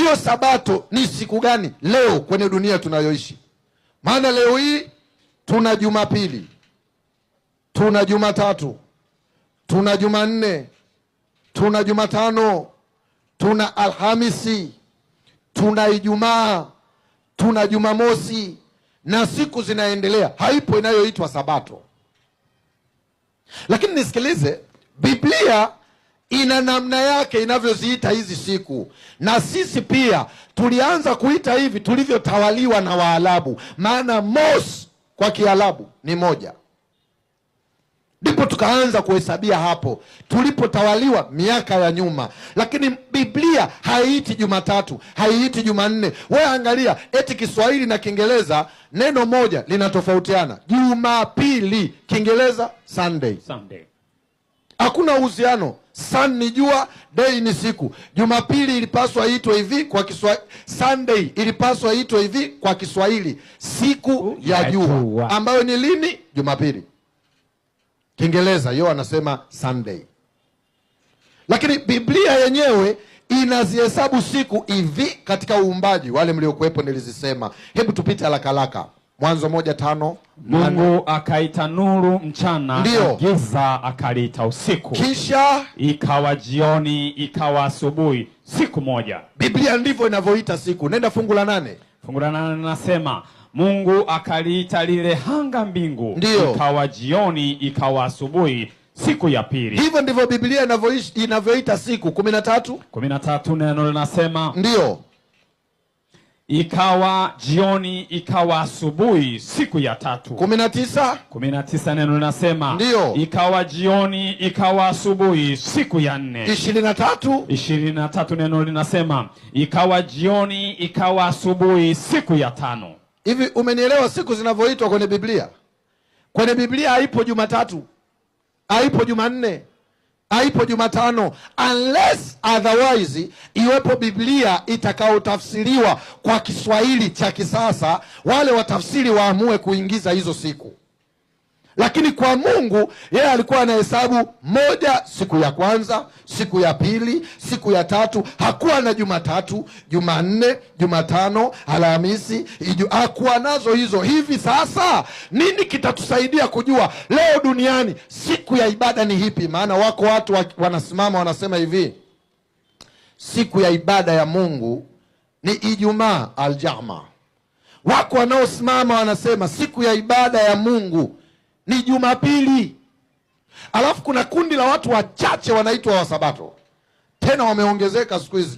Hiyo sabato ni siku gani leo kwenye dunia tunayoishi? Maana leo hii tuna Jumapili, tuna Jumatatu, tuna Jumanne, tuna Jumatano, tuna Alhamisi, tuna Ijumaa, tuna Jumamosi na siku zinaendelea. Haipo inayoitwa sabato. Lakini nisikilize, Biblia ina namna yake inavyoziita hizi siku, na sisi pia tulianza kuita hivi tulivyotawaliwa na Waarabu, maana mos kwa Kiarabu ni moja, ndipo tukaanza kuhesabia hapo tulipotawaliwa miaka ya nyuma. Lakini Biblia haiiti Jumatatu, haiiti Jumanne. We angalia, eti Kiswahili na Kiingereza neno moja linatofautiana. Jumapili Kiingereza Sunday, Sunday. Hakuna uhusiano. Sun ni jua, day ni siku. Jumapili ilipaswa itwe hivi kwa Kiswahili, Sunday ilipaswa itwe hivi kwa Kiswahili, siku ya jua, ambayo ni lini? Jumapili. Kiingereza yo anasema Sunday, lakini Biblia yenyewe inazihesabu siku hivi katika uumbaji. Wale mliokuwepo nilizisema, hebu tupite haraka haraka. Mwanzo 1:5. Mungu akaita nuru mchana, Ndiyo. giza akaliita usiku. Kisha ikawa jioni, ikawa asubuhi, siku moja. Biblia ndivyo inavyoita siku. Nenda fungu la 8. Fungu la 8 linasema Mungu akaliita lile hanga mbingu. Ndiyo. Ikawa jioni, ikawa asubuhi, siku ya pili. Hivyo ndivyo Biblia inavyoita siku. 13. 13 neno linasema Ndiyo. Ikawa jioni, ikawa asubuhi, siku ya tatu. 19. 19 neno linasema Ndiyo. Ikawa jioni, ikawa asubuhi, siku ya nne. 23. 23 neno linasema ikawa jioni, ikawa asubuhi, siku ya tano. Hivi umenielewa siku zinavyoitwa kwenye Biblia? Kwenye Biblia haipo Jumatatu, haipo Jumanne, haipo Jumatano, unless otherwise iwepo Biblia itakayotafsiriwa kwa Kiswahili cha kisasa, wale watafsiri waamue kuingiza hizo siku. Lakini kwa Mungu yeye alikuwa anahesabu moja, siku ya kwanza, siku ya pili, siku ya tatu. Hakuwa na Jumatatu, Jumanne, Jumatano, Alhamisi, Ijumaa, hakuwa nazo hizo. Hivi sasa nini kitatusaidia kujua leo duniani siku ya ibada ni ipi? Maana wako watu wanasimama wanasema hivi, siku ya ibada ya Mungu ni Ijumaa aljama. Wako wanaosimama wanasema siku ya ibada ya Mungu ni Jumapili. Alafu kuna kundi la watu wachache wanaitwa Wasabato, tena wameongezeka siku hizi.